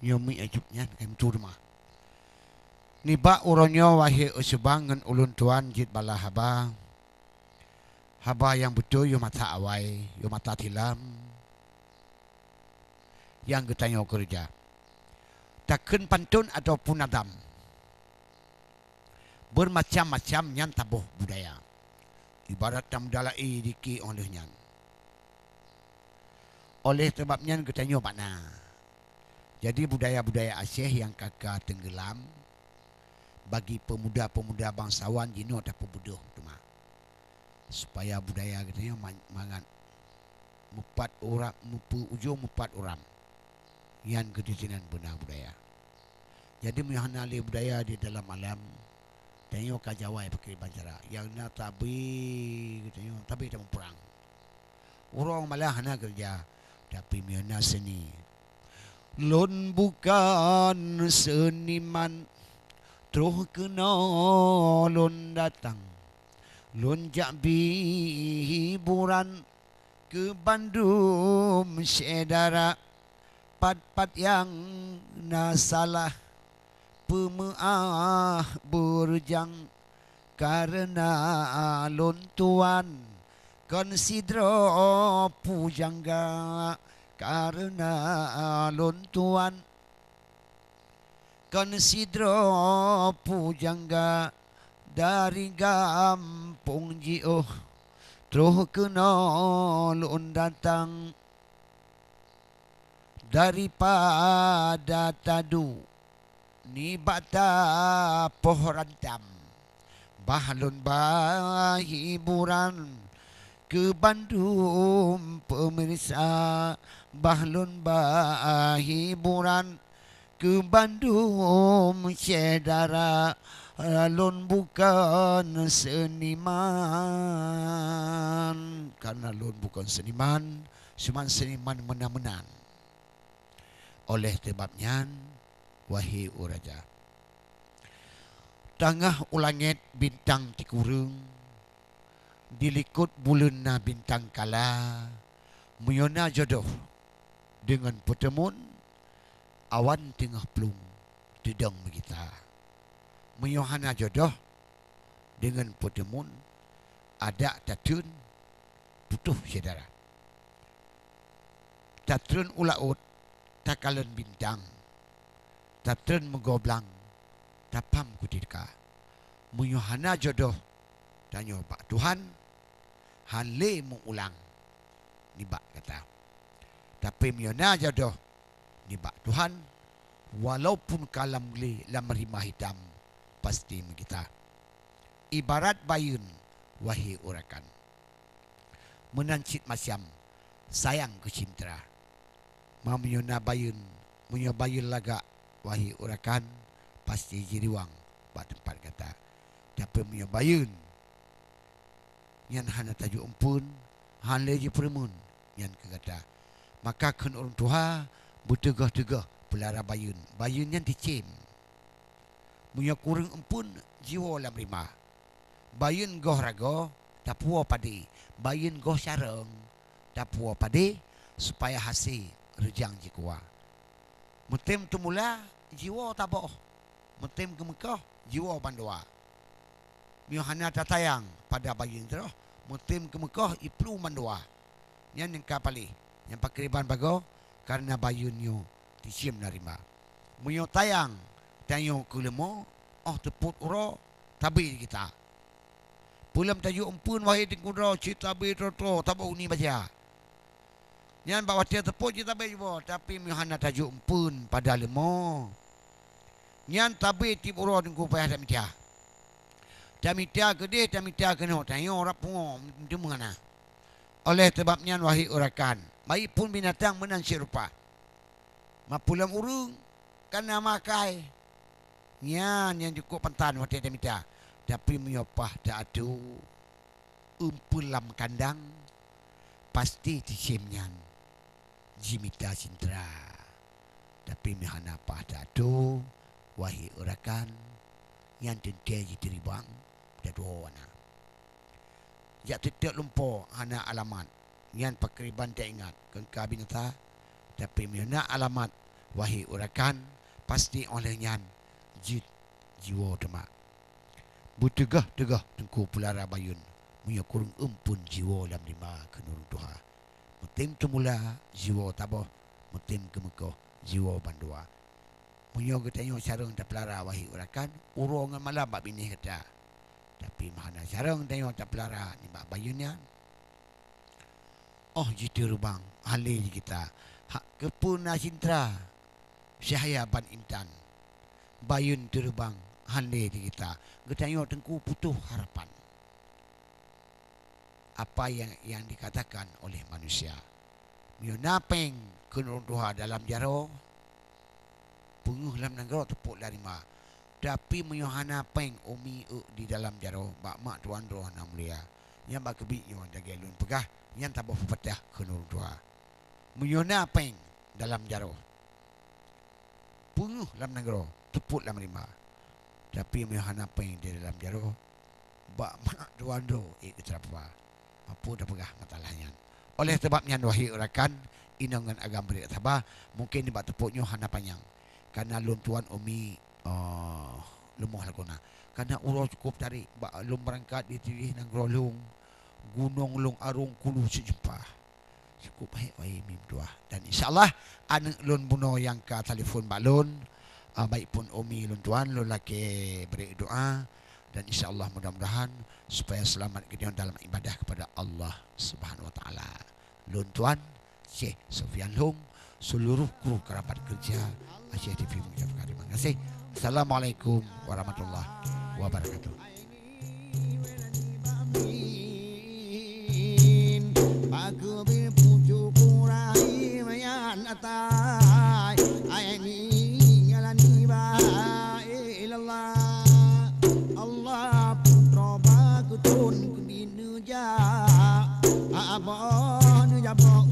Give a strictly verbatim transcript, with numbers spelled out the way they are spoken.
Nyoe miet ajup nyan, hai meutu teuma. Nibak uroe nyoe, wahé Eusubang ngon ulôn tuan jeuet bala haba. Haba nyang beutôi yoh masa awai, yoh masa silam nyang geutanyoe keureuja. Takheun pantôn ataupun nadam, beumacam-macam nyan saboh budaya. Ibarat tameuda laé dikeue óh lheueh nyan. Oleh sabab nyan geutanyoe bak na. Jadi budaya-budaya Aceh nyang ka-ka teunggeulam, bagi peumuda-peumuda bangsawan jinoe tapeubeudôh teuma. Supaya budaya geutanyoe man-, mangat mupat uram, mupeu-ujong mupat uram. Nyan keuh sinan beuna budaya. Jadi meunyoe hana lé budaya di dalam alam, tanyoe ka jawai pakriban cara. Nyang na tabi geutanyoe, tabi tameuprang. Ureueng malah hana keureuja, tapi meunyoe na seuni. Lôn bukon seuniman, troh keunoe lôn datang. Lôn jak bi hiburan keu bandum syedara. Pat-pat nyang na salah, peumeu'ah beureujang, kareuna lôn tuan kon sidroe pujangga, kareuna lôn tuan kon sidroe pujangga dari gampông jiôh, troh keunoe lôn datang. Daripada taduek nibak tapoh rantam, bah lôn ba hiburan keu bandum peumirsa, bah lôn ba hiburan keu bandum syedara. Lôn bukon seuniman, karena lôn bukon seuniman, cuman seuniman meunan-meunan. Oleh sabab nyan, wahé ureueng raja, teungoh u langét bintang sikureueng, di likot buleuen na bintang kala, meunyoe na jodoh deungon peuteumon, awan teungoh plueng teudong meugita. Meunyoe hana jodoh deungon peuteumon, adak tateun putôh syedara. Tatreun u laôt, takalon bintang, tatreun meugoe blang, tapham kuteuka. Meunyoe hana jodoh tanyoe bak Tuhan, han lé meu-ulang nibak gata. Tapi meunyoe na jodoh nibak Tuhan, walaupun ka lam glé lam rimah hitam, pasti meugita. Ibarat bayeuen, wahé ureueng rakan, meunan cit macam sayang keu cintra. Ma meunyoe na bayeuen, meunyoe bayeuen lagak, wahé ureueng rakan, pasti jiriwang bak teumpat gata. Tapi meunyoe bayeuen nyan hana tajok eumpeuen, han lé jipeureumeun nyan keu gata. Maka kheun ureueng tuha, beuteugoh-teugoh peulara bayeuen. Bayeuen nyan teucém. Meunyoe kureueng eumpeuen, jiwoe lam rimah. Bayeuen goh ragoe, tapuwoe padé. Bayeuen goh carông, tapuwoe padé, supaya hasé reujang jikuwa. Meutem teumula, jiwoe taboh. Meutem keumeukoh, jiwoe bandua. Meunyoe hana tatayang pada bayeuen troh, meutem keumeukoh iplueng bandua. Nyan nyang ka paléh, nyang pakriban bagoe, kareuna bayeuen nyoe teucém lam rimah. Meunyoe tayang tanyoe keu leumo, óh teupot uroe, tabi gita. Peulom tajok eumpeuen, wahé teungku droe, cit tabi troe-troe, taboh uni baja. Nyan bak watée teupot cit tabi jiboh, tapi meunyoe hana tajok eumpeuen pada leumo, nyan tabi tieb uroe teungku payah tamita. Tamita keudeh, tamita keunoe, tanyoe rab pungoe, meuteumé hana. Oleh sabab nyan, wahé ureueng rakan, baik pun binatang meunan cit rupa. Ma peulom ureueng ka na makai. Nyan nyang jukuk pantan watée tamita. Tapi meunyoe paih teuatoe eumpeuen lam kandang, pasti teucém nyan jimita cintra. Tapi meunyoe hana paih teuatoe, wahé ureueng rakan, nyan teuntée jiteuribang, tatuho wana. Jak teutek lumpoe hana alamat, nyan pakriban taingat, keu ka binasa. Tapi meunyoe na alamat, Wahé urakan, pasti óh lheueh nyan jeuet jiwoe teuma. Beuteugah-teugah Teungku Peulara Bayeuen, meunyoe kureueng eumpun jiwoe lam lima keunoe ureuëng tuha. Meutem teumula jiwoe taboh, meutem keumeukoh jiwoe bandua. Meunyoe geutanyoe carông tapeulara wahé urakan, uroe ngon malam bak binéh gata. Tapi meuhana carông tanyoe tapeulara nibak bayeuen nyan. Óh jiteureubang, hán lé jigita. Hak keupeue na sintra, cahya ban intan. Bayeuen teureubang, hán lé jigita. Geutanyoe Teungku putôh harapan. Apa yang, yang dikatakan oleh manusia. Meunyoe na péng keunoe ureuëng tuha dalam jaroe, peungeuh lam nanggroe teupot lam lima. Tapi meunyoe hana péng umi euk di dalam jaroe, bak mak tuan droe hana mulia. Nyan bak keubiet nyoe lagée lôn peugah, nyan taboh peupeutah keunoe ureuëng tuha. Meunyoe na péng dalam jaroe, peungeuh lam nanggroe, teupot lam lima. Tapi meunyoe hana péng di dalam jaroe, bak mak tuan droe ék geuteurapa. Apa tapeugah masalah nyan. Oleh sabab nyan, wahé urakan, inong ngon agam bri saba, mungken nibak teupot nyoe hana panyang. Karena lôn tuan umi, oh, leumoh lagoena. Karena uroe cukup tarék, bak lôn beurangkat di tiweh nanggroe lôn, gunong lôn arong kulu seujumpah. Cukup hék wahé umi meutuah. Dan insya Allah, aneuëk lôn bunoe nyang ka telepon bak lôn, ah, baik pun umi lôn tuan, lôn lakée bri doa. Dan insya Allah, mudah-mudahan supaya selamat geutanyoe dalam ibadah kepada Allah Subhanahu Wa Taala. Lôn tuan, Syekh Sofyan Lhong, seluruh kru kerabat kerja Aceh T V mengucapkan terima kasih. Assalamualaikum warahmatullahi wabarakatuh. Allah putroe bak keuthon keubiet neujak, abah neujak bak